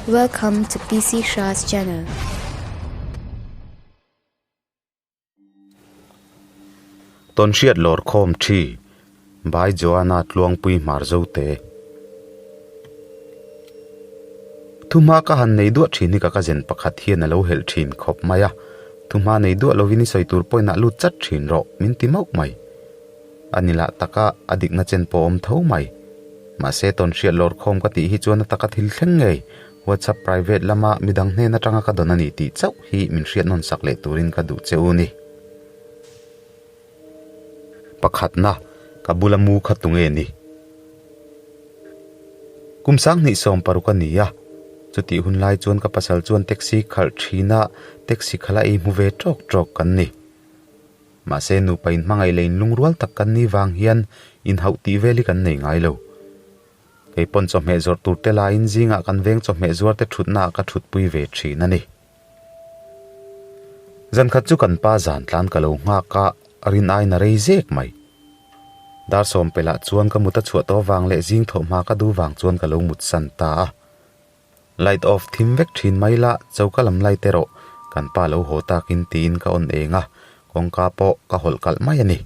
Welcome to PC Shah's channel. Tawnhriat lawrkhawm thi By Joanna Tluangpui Hmarzote Thuhma ka han nei duah thin hi ka cousin pakhat hian a lo helh thin khawp mai a, thuhma nei duah lovin i sawi tur pawhin ah lut chat thin rawh min ti mauh mai. A ni lah taka a dikna chen pawh awm tho mai. Mahse tawnhriat lawrkhawm ka tih hi chuan a taka thil thleng ngei WhatsApp private lama midang hnen atanga ka dawn a ni tih chauh hi min hriat nawn sak leh turin ka duh che u ni. Pakhatna, ka bula mu kha tunge ni? Kum 2016 a ni a, chutih hun lai chuan ka pasal chuan taxi khalh thin a, taxi khala ei hmu ve tawk tawk kan ni. Mahse nupa inhmangaih leh inlungrual tak kan nih vang hian inhauh tih vel hi kan nei ngai lo. Kei pawn chawhmeh zawrh tur te laiin zingah kan veng chawhmeh zuar te thutnaah ka thutpui ve thin a ni. Zan khat chu kan pa zan tlan ka lo nghak a, rin aiin a rei zek mai. Dar sawm pelh ah chuan ka mut a chhuah tawh vang leh zing thawh hma ka duh vang chuan ka lo mut san ta a. Light off thim vek thin mai la, choka lam light erawh kan pa lo haw takin tiin ka on eng a, kawngka pawh ka hawlh kalh mai a ni.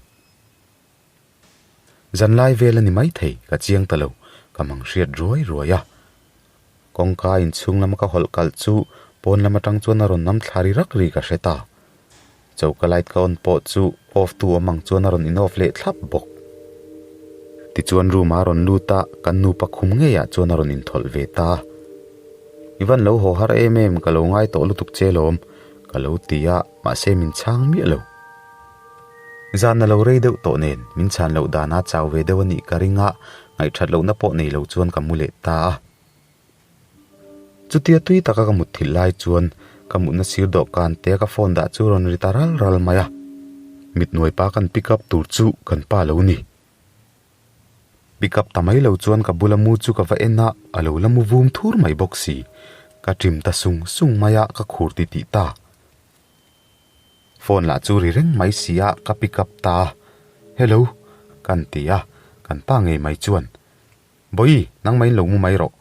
Zan lai vel a ni maithei, ka chiang ta lo, ka mang hriat ruai ruai a. Kawngka inchhung lama ka hawlh kalh chu pawn lam atang chuan a rawn nam thla ri rak ri ka hre ta. Choka light ka on pawh chu off tu awm ang chuan a rawn in off leh thlap bawk. Tichuan room ah a rawn lut a, kan nupa khum ngeiah chuan a rawn inthawlh ve ta. I van lo haw har em em, ka lo ngai tawh lutuk che lawm, ka lo ti a, mahse min chhang miah lo. Zan a lo rei deuh tawh nen, min chhan loh dana chau ve deuh a nih ka ring a, ngaihthat lohna pawh nei lo chuan ka mu leh ta a. Chutia tui taka ka mut thilh lai chuan ka mutna sir dawhkan te ka phone dah chu rawn ri ta ral ral mai a, mitnuai pa kan pick up tur chu kan pa lo ni. Pick up ta mai lo chuan ka bula mu chu ka va en a, a lo la mu vum thur mai bawk si. Ka ṭim ta sung sung mai a, ka khur titih ta. Phone lah chu ri reng mai si a, ka pick up ta a, Hello, kan ti a, kan pa ngei mai chuan, Bawi, nangmah in lo mu mai rawh.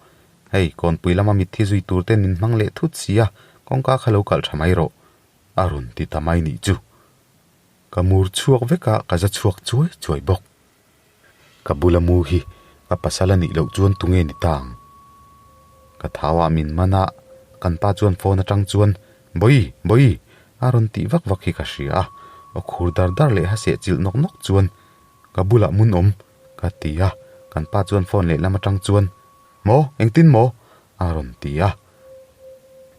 Hei, kawnpui lama mitthi zui tur ten min hmang leh thut si a, kawngka kha lo kalh tha mai rawh, a rawn ti ta mai nih chu. Ka mur chhuak vek a, ka za chhuak chuai chuai bawk. Ka bula mu hi ka pasal a nih loh chuan tunge ni ta ang? Ka thau ah min man a, kan pa chuan phone atang chuan, Bawi! Bawi! a rawn tih vak vak hi ka hria a, aw khur dar dar leh ha seh chilh nawk nawk chuan ka bulah mun awm ka ti a, kan pa chuan phone lehlam atang chuan, Maw? Engtin maw? a rawn ti a.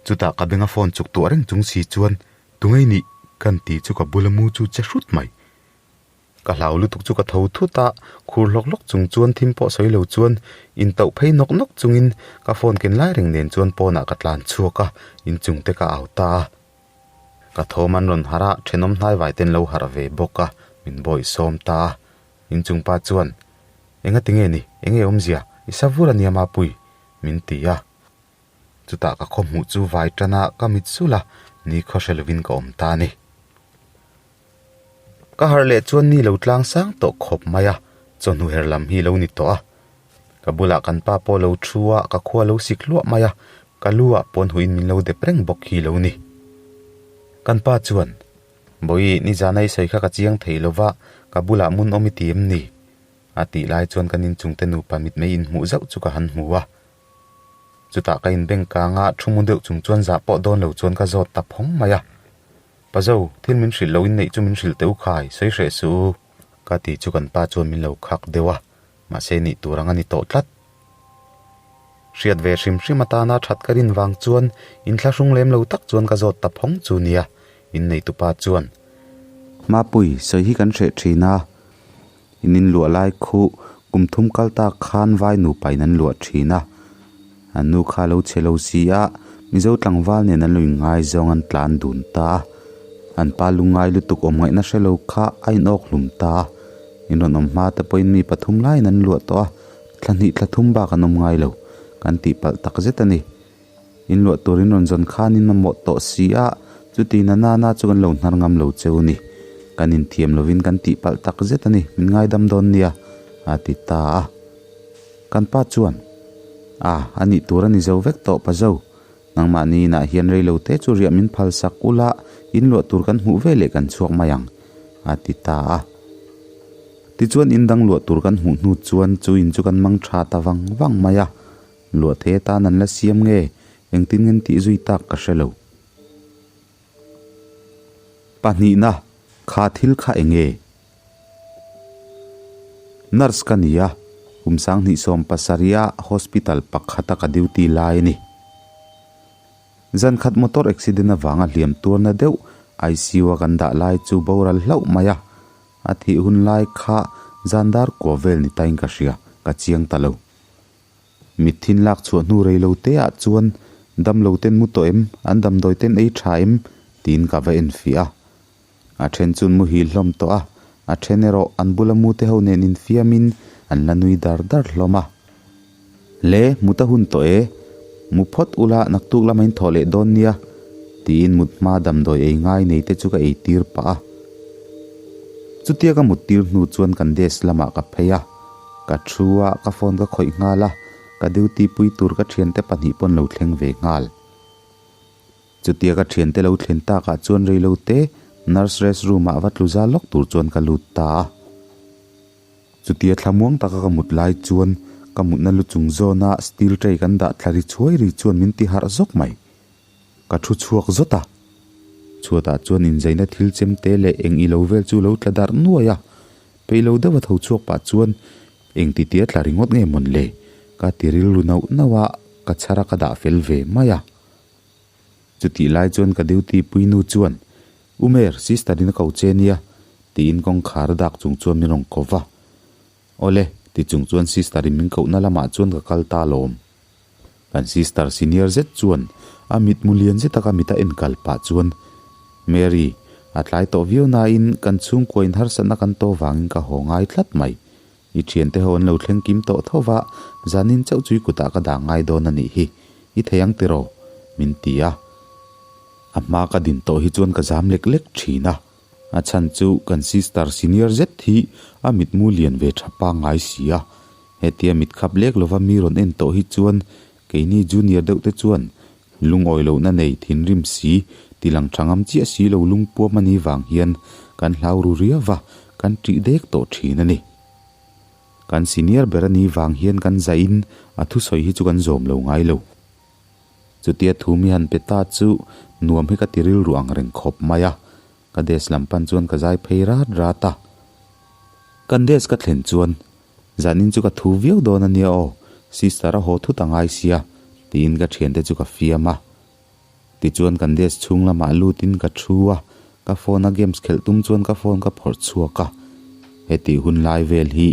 Chutah ka benga phone chuk tuah reng chung si chuan, Tungei nih? kan ti chu ka bula mu chu che hrut mai. Ka hlau lutuk chu ka tho thut a, khur hlawk hlawk chung chuan thim pawh sawi lo chuan intauh phei nawk nawk chungin ka phone ken lai reng nen chuan pawnah ka tlan chhuak a, inchung te ka au ta a. Ka thawm an rawn harh a, thenawm hnaivai ten lo harh ve bawk a, min bawih sawm ta a. Inchung pa chuan, Enga tinge ni, enge awmzia, i sa vur a nia Mapui, min ti a. Chutah ka khaw hmuh chu vai tan a, ka mit sulh a, ni khaw hre lovin ka awm ta a ni. Ka harh leh chuan ni lo tlang sang tawh khawp mai a, chawhnu her lam hi lo ni tawh a. Ka bulah kan pa pawh lo thu a, ka khua lo sik hluah mai a, ka lu ah pawn huiin min lo dep reng bawk hi lo ni. Kan pa chuan, Bawi, nizan a i sawi kha ka chiang thei lo va, ka bulah mun awm i ti em ni? A tih lai chuan kan inchungte nupa mitmei inhmuh zauh chu ka han hmu a. Chutah ka inbeng kang a, thu mu deuh chung chuan zah pawh dawn lo chuan ka zawt ta phawng mai a. Pazo, thil min hrilh lo inneih chu min hrilh teh u khai, sawi hreh suh u, ka ti chu kan pa chuan min lo khak deuh a, mahse nih tur ang a ni tawh tlat. Hriat ve hrim hrim atana that ka rin vang chuan inthlahrung lem lo tak chuan ka zawt ta phawng chu nia, inneitupa chuan. Mapui, sawi hi kan hreh thin a, in inluah lai khu kum thum kal tak khan vai nupa in an luah thin a, an nu kha lo chhe lo si a, Mizo tlangval nen an lo inngaizawng an tlan dun ta a, an pa lungngai lutuk awm ngaihna hre lo kha a inawk hlum ta a, in rawn awm hma te pawhin mi pathum laiin an luah tawh a, thla hnih thla thum bak an awm ngai lo, kan tih palh tak zet a ni. In luah tur in rawn zawn khan in mamawh tawh si a, chuti na nana chu kan lo hnar ngam lo cheu ni. Kan inthiam lovin kan tih palh tak zet a ni, min ngaidam dawn nia, a ti ta a. Kan pa chuan, A, a nih tur a ni zo vek tawh pa zo. Nangmahni inah hian reilo te chu riah min phal sak ula, in luah tur kan hmuh ve leh kan chhuak mai ang, a ti ta a. Tichuan in dang luah tur kan hmuh hnu chuan chu in chu kan mang tha ta vang vang mai a, luah thei atan an la siam nge, engtin ngen tih zui tak ka hre lo. Pahnihna, kha thil kha eng nge? Nurse ka ni a, kum 2017 a hospital pakhata ka duty lai a ni. Zan khat motor accident avanga hliam tuarna deuh ICU a kan dah lai chu boral hlauh mai a, a thih hun lai kha zan dar kua vel ni tain ka hria, ka chiang ta lo. Mitthin lak chhuah hnu rei lo te ah chuan damlo ten mu tawh em, an damdawi ten ei tha em tiin ka va enfiah a. A then chuan muhil hlawm tawh a, a then erawh an bula mute ho nen infiamin an la nui dar dar hlawm a. Le, mut a hun tawh e, mu phawt ula naktuk lama in thawh leh dawn nia, tiin mut hma damdawi ei ngai nei te chu ka ei tir pah a. Chutia ka mut tir hnu chuan kan desk lamah ka phei a, ka thu a, ka phone ka khawih nghal a, ka duty pui tur ka thiante pahnih pawn lo thleng ve nghal. Chutia ka thiante lo thlen takah chuan reilo te nurse rest room ah va tlu za lawk tur chuan ka lut ta a. Chutia thlamuang taka ka mut lai chuan ka mutna lu chung zawna steel tray kan dah thla ri chhuai ri chuan min ti harh zawk mai. Ka thu chhuak zawt a. Chhuatah chuan inzaina thil chem te leh eng ilo vel chu lo tla darh nuai a. Peih lo deuha tho chhuak pah chuan eng titia tla ringawt nge mawn le? Ka ti rilru nauh nauh a, ka chhar a ka dah fel ve mai a. Chutih lai chuan ka duty puinu chuan, Umer, sister in a ko che nia, tiin kawngkhar dak chung chuan min rawn ko va. Awle, ti chung chuan sister in min kohna lamah chuan ka kal ta alawm. Kan sister senior zet chuan a mitmu lian zet taka mit a enkal pah chuan, Mary, a tlai tawh viau nain kan chhungkua in harsatna kan to vangin ka haw ngai tlat mai. I thiante ho an lo thleng kim tawh tho va, zanin chauh chu i kutah ka dah ngai dawn a nih hi, i thei ang tiraw? min ti a. A hma ka din tawh hi chuan ka zam lek lek thin a, a chhan chu kan sister senior zet hi a mitmu lian ve tha pangngai si a, hetia mit khap lek lova mi rawn en tawh hi chuan keini junior deuh te chuan lungawi lohna nei thinrim si, tilang tha ngam chiah si lo lungpuam a nih vang hian kan hlau ru riau va, kan ṭih dek tawh ṭhin a ni. Kan senior ber a nih vang hian kan zahin a thusawi hi chu kan zawm lo ngai lo. Chutia thu mi han pe ta chu nuam hi ka ti rilru ang reng khawp mai a, ka desk lam pan chuan ka zai phei rat rat a. Kan desk ka thlen chuan Zanin chu ka thu viau dawn a nia aw, sister a haw thut a ngai sia, tiin ka thiante chu ka fiam a. Tichuan kan desk chhung lamah lutin ka thu a, ka phone a games khelh tum chuan ka phone ka phawrh chhuak a. Hetih hun lai vel hi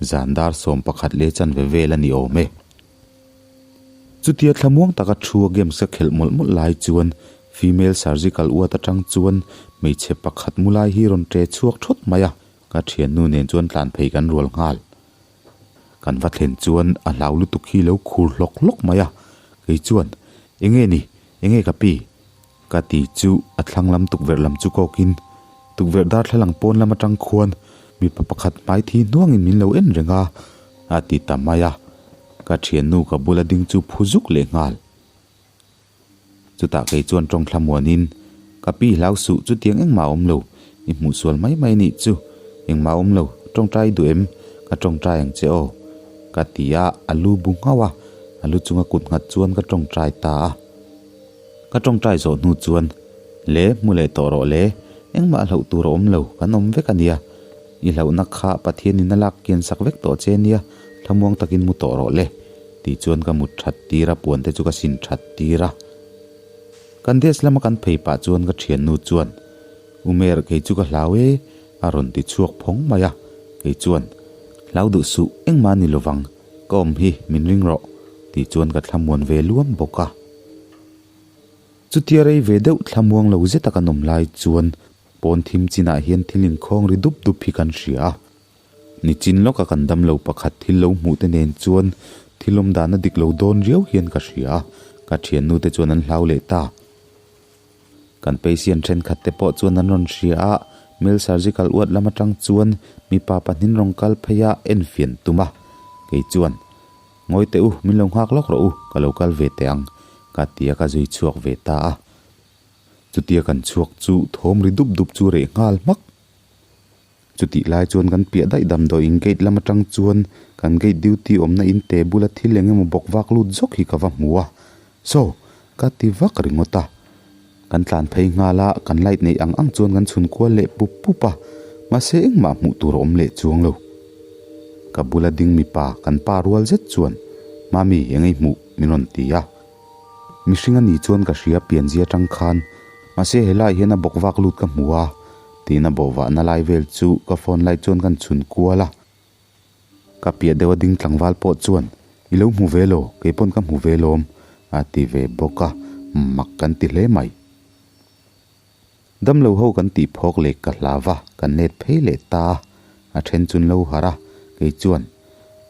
zan dar 11 leh chanve vel a ni awm e. Chutia thlamuang taka thu a games ka khelh mawlh mawlh lai chuan female surgical ward atang chuan hmeichhe pakhat mu lai hi rawn ṭe chhuak thawt mai a. Ka thiannu nen chuan tlan phei kan rual nghal. Kan va thlen chuan a hlau lutuk hi lo khur hlawk hlawk mai a, kei chuan, Enge ni? Enge ka pi? Ka ti chu a thlang lam tukverh lam chu kawkin, tukverh darthlalang pawn lam atang khuan mipa pakhat hmai thi hnuangin min lo en reng a, a ti ta mai a. Ka thiannu ka bula ding chu phu zuk leh nghal. Chutah kei chuan tawng thlamuanin, Ka pi hlau suh, chutiang engmah a awm lo. I hmuh sual mai mai nih chu. Engmah a awm lo, tawngtai i duh em? Ka tawngtai ang che aw. Ka ti a, a lu bu nghauh a, a lu chunga kut nghat chuan ka tawngtai ta a. Ka tawngtai zawh hnu chuan, Le, hmu leh tawh rawh le, engmah hlauh tur a awm lo, kan awm vek a nia. I hlauhna kha Pathianin a lak kian sak vek tawh che nia, thlamuang takin mu tawh rawh le. Tih chuan ka mut that tir a, puan te chu ka sin that tir a. Kan desk lama kan phei pah chuan ka thiannu chuan, Umer kei chu ka hlau e, a rawn ti chhuak phawng mai a. Kei chuan, Hlau duh suh, engmah ni lovang, ka awm hi min ring rawh, tih chuan ka thlamuan ve luam bawk a. Chutia rei ve deuh thlamuang lo zeta kan awm lai chuan pawn thim chinah hian thil inkhawng ri dup dup hi kan hria a. Nichin lawka kan damlo pakhat thil lo hmuh te nen chuan thil awm dan a dik lo dawn riau hian ka hria a, ka thiannu te chuan an hlau leh ta. Kan patient thenkhat te pawh chuan an rawn hria a, male surgical ward lam atang chuan mipa pahnin rawn kal phei a enfian tum a, kei chuan, Ngawi teh u, min lo nghak lawk rawh u, ka lo kal ve teh ang. Ka ti a ka zui chhuak ve ta a. Chutia kan chhuak chu thawm ri dup dup chu reh nghal hmak. Chutih lai chuan kan piah daih damdawiin gate lam atang chuan kan gate duty awmna in te bula thil eng emaw bawk vak lut zawk hi ka va hmu a. Saw! Ka ti vak ringawt a. Kan tlan phei nghal a, kan light neih ang ang chuan kan chhun kual leh pup pup a, mahse engmah hmuh tur a awm leh chuang lo. Ka bula ding mipa kan pa rual zet chuan, Mami, eng ei hmuh? min rawn ti a. Mihring a nih chuan ka hria pianzia atang khan, mahse helaiah hian a bawk vak lut ka hmu a, tiin a bawhvahna lai vel chu ka phone light chuan kan chhun kual a. Ka piah deuh a ding tlangval pawh chuan, I lo hmu ve lo, kei pawn ka hmu ve lawm, a ti ve bawk a, mak kan ti hle mai. Damlo ho kan tih phawk leh ka hlau va, kan let phei leh ta a, a then chun lo harh a, kei chuan,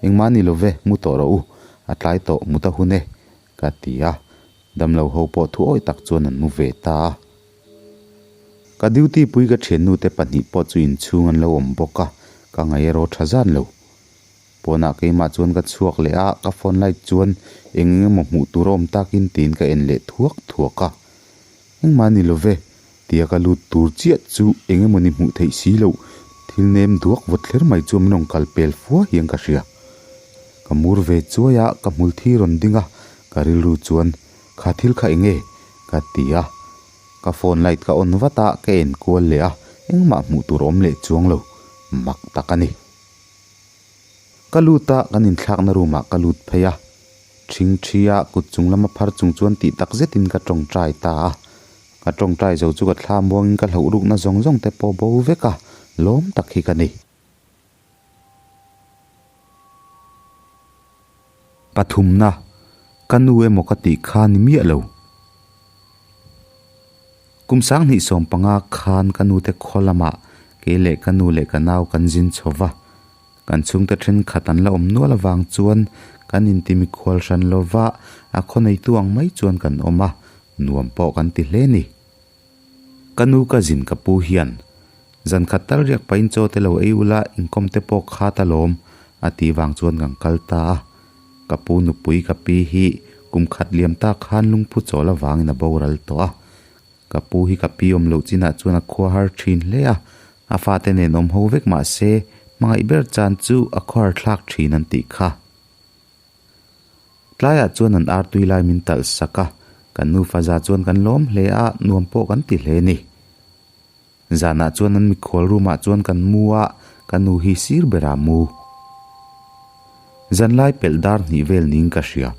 Engmah ni lo ve, mu tawh rawh u, a tlai tawh, mut a hun e, ka ti a, damlo ho pawh thu awih tak chuan an mu ve ta a. Ka duty pui ka thiannu te pahnih pawh chu inchhung an lo awm bawk a, ka ngaih erawh tha zan lo. Pawnah keimah chuan ka chhuak leh a, ka phone light chuan eng eng emaw hmuh tur a awm takin tiin ka en leh thuak thuak a. Engmah ni lo ve, tia ka lut tur chiah chu eng emaw ni hmuh theih si loh, thil nem duak vawt thler mai chu min rawn kal pel fua hian ka hria. Ka mur ve chuai a, ka hmul thi rawn ding a, ka rilru chuan kha thil kha eng nge? ka ti a. Ka phone light ka on vat a, ka en kual leh a, engmah hmuh tur a awm leh chuang lo, mak tak a ni. Ka lut a, kan inthlakna room ah ka lut phei a, ṭhing ṭhi a kut chung lama phar chung chuan tih tak zetin ka tawngtai ta a, ka tawngtai zo chu ka thla muangin ka hloh rukna zawng zawng te pawh bo vek a, lawm tak hi ka ni. Pathumna, Ka nu emaw ka tih kha ni miah lo. Kum 2015 khan ka nute khaw lamah kei leh ka nu leh ka nau kan zin chho va. Kan chhungte thenkhat an la awm nual avang chuan kan inti mikhual hran lova a khaw neitu ang mai chuan kan awm a, nuam pawh kan ti hle ni. Ka nu ka zin ka pu hian zan khat tal riak pahin chaw te lo ei ula inkawm te pawh khat alawm a tih vang chuan kan kal ta a. Ka pu nupui ka pi hi kum khat liam ta khan lungphu chawl avangin a boral tawh a. Ka pu hi ka pi awm loh chinah chuan a khua har thin hle a, a fate nen awm ho vek mah se hmangaih ber chan chu a khuar thlak thin an tih kha. Tlaiah chuan an ar tui lai min talh sak a, kan nufa za chuan kan lawm hle a, nuam pawh kan ti hle ni. Zanah chuan an mikhual room ah chuan kan mu a, ka nu hi sir berah mu. Zanlai pelh dar hnih vel niin ka hria.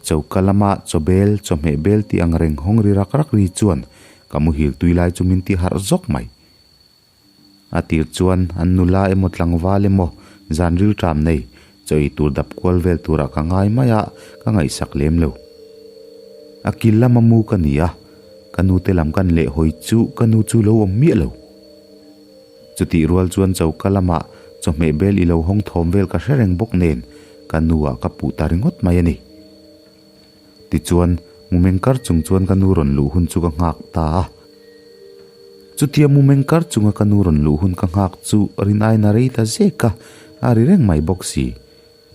Choka lama chawbel, chawhmeh bel tih ang reng hawng ri rak rak ri chuan ka muhil tui lai chu min ti harh zawk mai. A tir chuan an nula emaw tlangval emaw zan rilṭam nei chaw ei tur dap kual vel turah ka ngai mai a, ka ngaihsak lem lo. A kil lama mu ka ni a, ka nute lam kan leh hawi chu ka nu chu lo awm miah lo. Chutih rual chuan choka lamah chawhmeh bel i lo hawng thawm vel ka hre reng bawk nen ka nu ah ka puh ta ringawt mai a ni. Tichuan, mumeng kar chung chuan ka nu rawn luh hun chu ka nghak ta a. Chutia mumeng kar chunga ka nu rawn luh hun ka nghak chu rin aina rei ta zek a, a ri reng mai bawk si.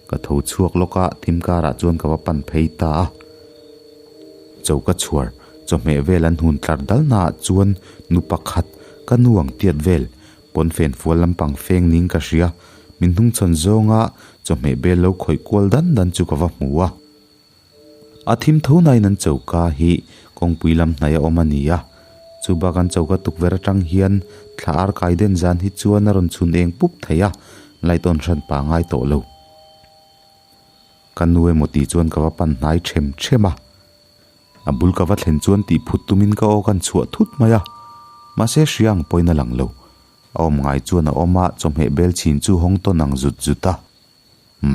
Ka tho chhuak lawk a, thim karah chuan ka va pan phei ta a. Choka chhuar, chawhmeh vel an hun tlar dal naah chuan nu pakhat, ka nu ang tiat vel, pawnfen fual lampang feng niin ka hria, min hnungchhawn zawnga chawhmeh bel lo khawih kual dan dan chu ka va hmu a. A thim tho nain an choka hi kawngpui lam hnaih a awm a ni a, chubak an choka tukverh atang hian thla ar kai den zan hi chuan a rawn chhun eng pup thei a, light on hran pah ngai tawh lo. Ka nu emaw tih chuan ka va pan hnai them them a, a bul ka va thlen chuan tih phut tumin ka aw kan chhuah thut mai a, mahse hria ang pawhin a lang lo. A awm ngai chuan a awm a, chawhmeh bel chhin chu hawng tawn ang zut zut a.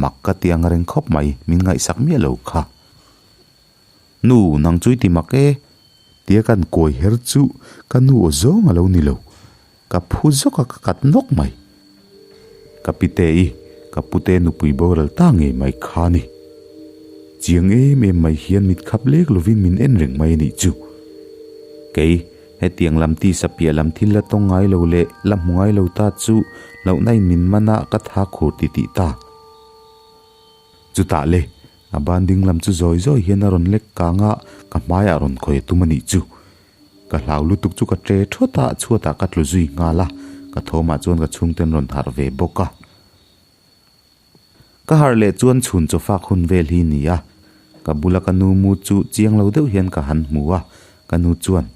Mak ka ti ang reng khawp mai, min ngaihsak miah lo kha. Nu, nang chu i ti mak e, tia kan kawi her chu ka nu aw zawng a lo ni lo. Ka phu zawk a, ka kat nawk mai. Ka pite i, ka pute nupui boral ta ngei mai kha ni. Chiang em em mai hian mit khap lek lovin min en reng mai a nih chu. Kei, Hetiang lam tisa piah lam thil la tawng ngai lo leh la hmu ngai lo ta chu lohna in min man a ka tha khur ti tih ta. Chutah le, A ban ding lam chu zawi zawi hian a rawn lek kang a, ka hmaiah rawn khawi a tum a nih chu. Ka hlau lutuk chu ka ṭe ṭhawt a, chhuatah ka tlu zui nghal a, ka thawmah chuan ka chhungten rawn harh ve bawk a. Ka harh leh chuan chhun chawfak hun vel hi ni a, ka bula ka nu mu chu chiang lo deuh hian ka han hmu a, ka nu chuan,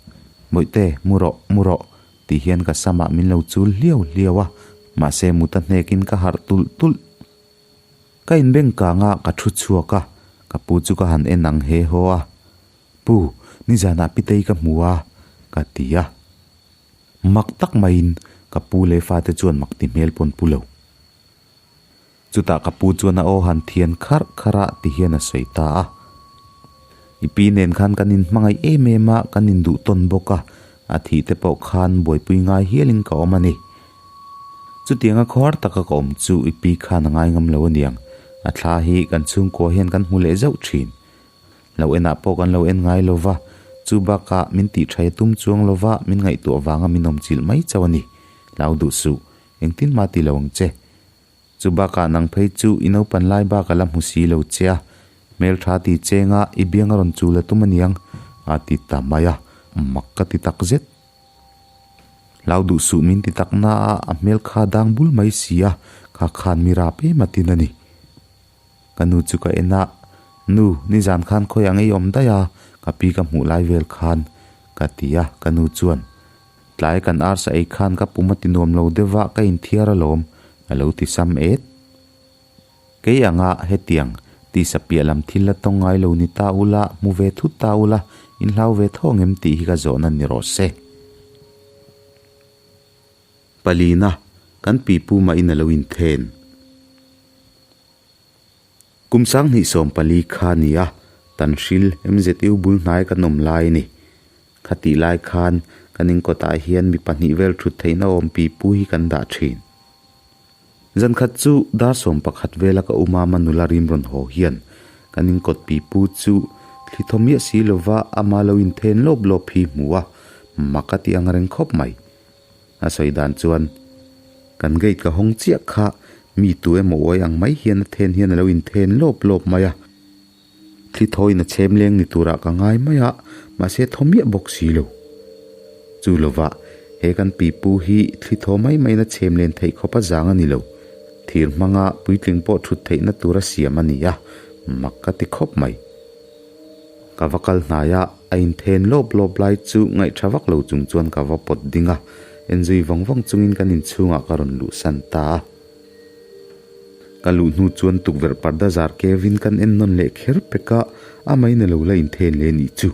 Bawihte, mu rawh, mu rawh, ti hian ka samah min lo chul hliau hliau a, mahse mut a hnekin ka harh tulh tulh. Ka inbeng kang a, ka thu chhuak a, ka pu chu ka han en ang he haw a, Pu, nizanah Pitei ka hmu a, ka ti a. Mak tak maiin ka pu leh fate chuan mak ti hmel pawn pu lo. Chutah ka pu chuan a aw han thian kharh kharh a ti hian a sawi ta a. I pi nen khan kan inhmangaih em em a, kan induh tawn bawk a, a thih te pawh khan buaipui ngai hialin ka awm a ni. Chutianga khuar taka ka awm chu i pi khan a ngai ngam lo aniang, a thla hi kan chhungkua hian kan hmu leh zauh thin. Lo enah pawh kan lo en ngai lo va, chu bakah min tihṭhai a tum chuang lo va, min ngaihtuah vanga min awm chilh mai chauh a ni. Hlau duh suh, engtin mah ti lo ang che. Chu bakah nang phei chu i naupan lai bak a la hmu si lo che a, hmelṭha ti chenga i biang a rawn chul a tum aniang, a ti ta mai a, mak ka ti tak zet. Hlau duh suh min ti tak na a, a hmel kha dang bul mai si a, kha khan mi rap em a tin a ni. Ka nu chu ka en a, Nu, nizan khan khawi ang ei awm daih a, ka pi ka hmuh lai vel khan, ka ti a, ka nu chuan, Tlai kan arsa ei khan ka pum a ti nuam lo deuh va, ka inthiar alawm, a lo ti sam et. Kei anga hetiang tisa piah lam thil la tawng ngai lo ni ta ula, hmu ve thut ta ula, in hlau ve tho ang em tih hi ka zawhna ni rawh se. Palina, kan pipu mahin a lo inthen. Kum 2014 kha ni a, Tanhril MZU bul hnai kan awm lai a ni. Khatih lai khan kan inkawtah hian mi pahnih vel thut theihna awm pipu hi kan dah thin. Zan khat chu dar 11 vela ka umama nula rim rawn haw hian kan inkawt pipu chu thli thaw miah si lova ama lo inthen lawp lawp hi hmu a, mak a ti ang reng khawp mai. A sawi dan chuan, Kan gate ka hawng chiah kha mi tu emaw uai ang mai hian a then hian a lo inthen lawp lawp mai a. Thli thawiin a chhem leng ni turah ka ngai mai a, mahse thaw miah bawk si lo. Chu lovah, he kan pipu hi thli thaw mai maiin a chhem len theih khawp a zang a ni lo. Thir hmanga puitling pawh thut theihna tura siam a ni a, mak ka ti khawp mai. Ka va kal hnai a, a inthen lawp lawp lai chu ngaihṭha vak lo chung chuan ka va pawt ding a, enzui vawng vawng chungin kan inchhungah ka rawn luhsan ta a. Ka luh hnu chuan tukverh parda zar kevin kan en nawn leh kher pek a, a main a lo la inthen leh nih chu,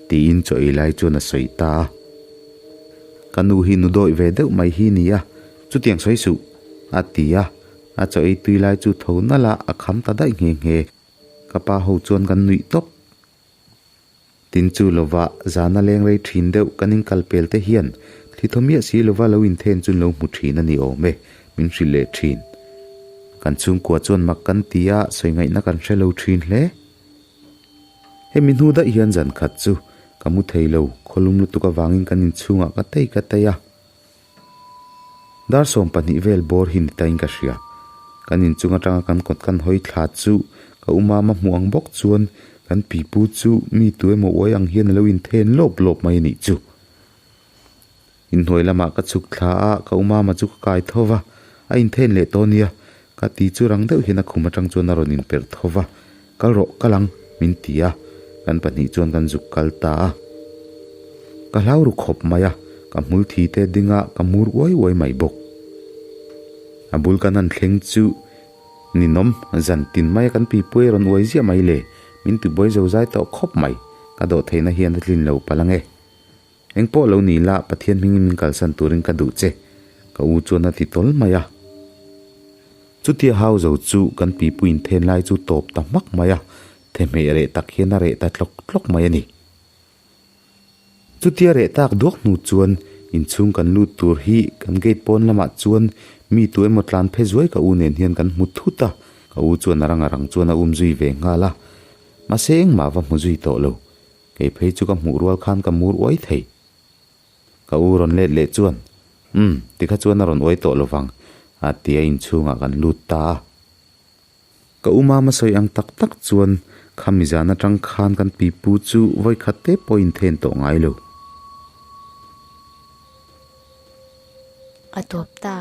tiin chaw ei lai chuan a sawi ta a. Ka nu hi nu dawih ve deuh mai hi ni a, chutiang sawi suh, a ti a, a chaw ei tui lai chu tho nalh a, a kham ta daih nghe nghe. Ka pa ho chuan kan nuih tawp. Tin chu lova zana leng rei thin deuh kan inkal pel te hian thli thaw miah si lova lo inthen chu an lo hmu thin a ni awm e, min hrilh leh thin. Kan chhungkua chuan mak kan ti a, sawi ngaihna kan hre lo thin hle. Hemi hnu daih hian zan khat chu ka mu thei lo, khawlum lutuk avangin kan inchhungah ka tei ka tei a. Dar 12 vel bawr hi ni tain ka hria. Kan inchung atanga kan kawt kan hawi thla chu ka u mama hmuh ang bawk chuan kan pipu chu mi tu emaw uai ang hian a lo inthen lawp lawp mai a nih chu. Inhnuai lamah ka chhuk thla a, ka u mama chu ka kai tho va, a inthen leh tawh nia, ka ti chu rang deuh hian a khum atang chuan a rawn inperh tho va, Kal rawh, kal ang, min ti a, kan pahnih chuan kan zuk kal ta a. Ka hlau ru khawp mai a, ka hmul thi te ding a, ka mur uai uai mai bawk. A bul kan han thleng chu ninawm zan tin mai a kan pipuai rawn uai ziah mai le, min tibuai zo zai tawh khawp mai, ka dawh theihna hian a tlin lo palh ang e. Engpawh lo ni la, Pathian hmingin min kalsan turin ka duh che, ka u chuan a ti tawl mai a. Chutia hau zo chu kan pipuiin then lai chu tawp ta hmak mai a, thehmeh reh tak hian a reh ta tlawk tlawk mai a ni. Chutia reh tak duak hnu chuan inchhung kan lut tur hi kan gate pawn lamah chuan mi tu emaw tlan phe zuai ka u nen hian kan hmu thut a, ka u chuan a rang a rang chuan a um zui ve nghal a, mahse engmah va hmu zui tawh lo. Kei phei chu ka hmuh rual khan ka mur uai thei. Ka u rawn let leh chuan, Umm, tikha chuan a rawn uai tawh lovang, a ti a inchhungah kan lut ta a. Ka u mama sawi ang tak tak chuan khami zan atang khan kan pipu chu vawikhat te pawh inthen tawh ngai lo. A tawp ta.